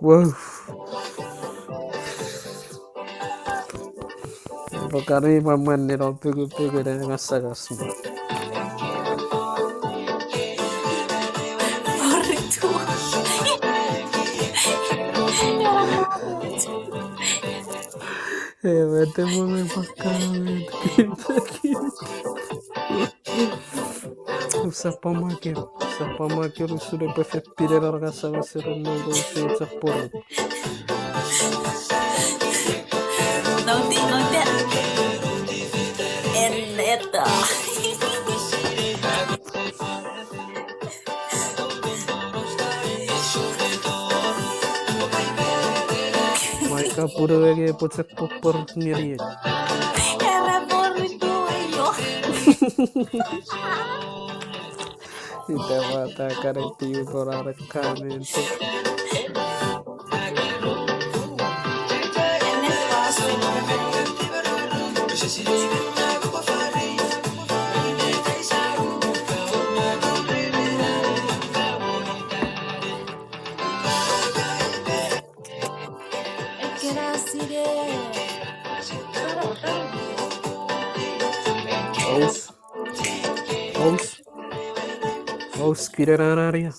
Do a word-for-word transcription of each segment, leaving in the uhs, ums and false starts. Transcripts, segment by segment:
Wow. Pokari mamman ne non pukupuku ne ngasangas mo. Ewe te mo me pakka met. Usap pwamaker, usap pamaker usun epwe fepinen ar ngasangas ren noun Uchaporu. Nauti, nauti. Eneta. Maika punu enge pochok popor ngeni. Era poritu aio. Ita mata kare tiu torare kamen. Aus. Aus. Aus, kire nanaria.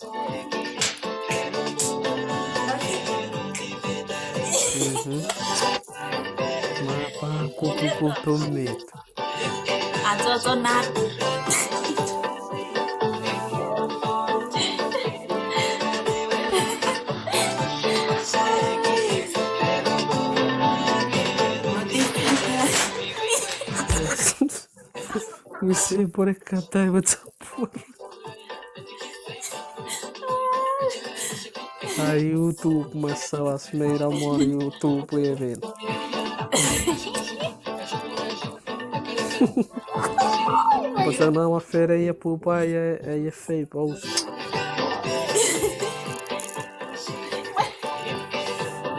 Mhm. Ma pa kutukutu mit. Achocho nat. Use pore katai machapur. A YouTube masawas meira mor YouTube even. Pasa na ma fere ye pupa ye, ye fei paus.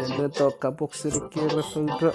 Enne to kapok sirikira fouta.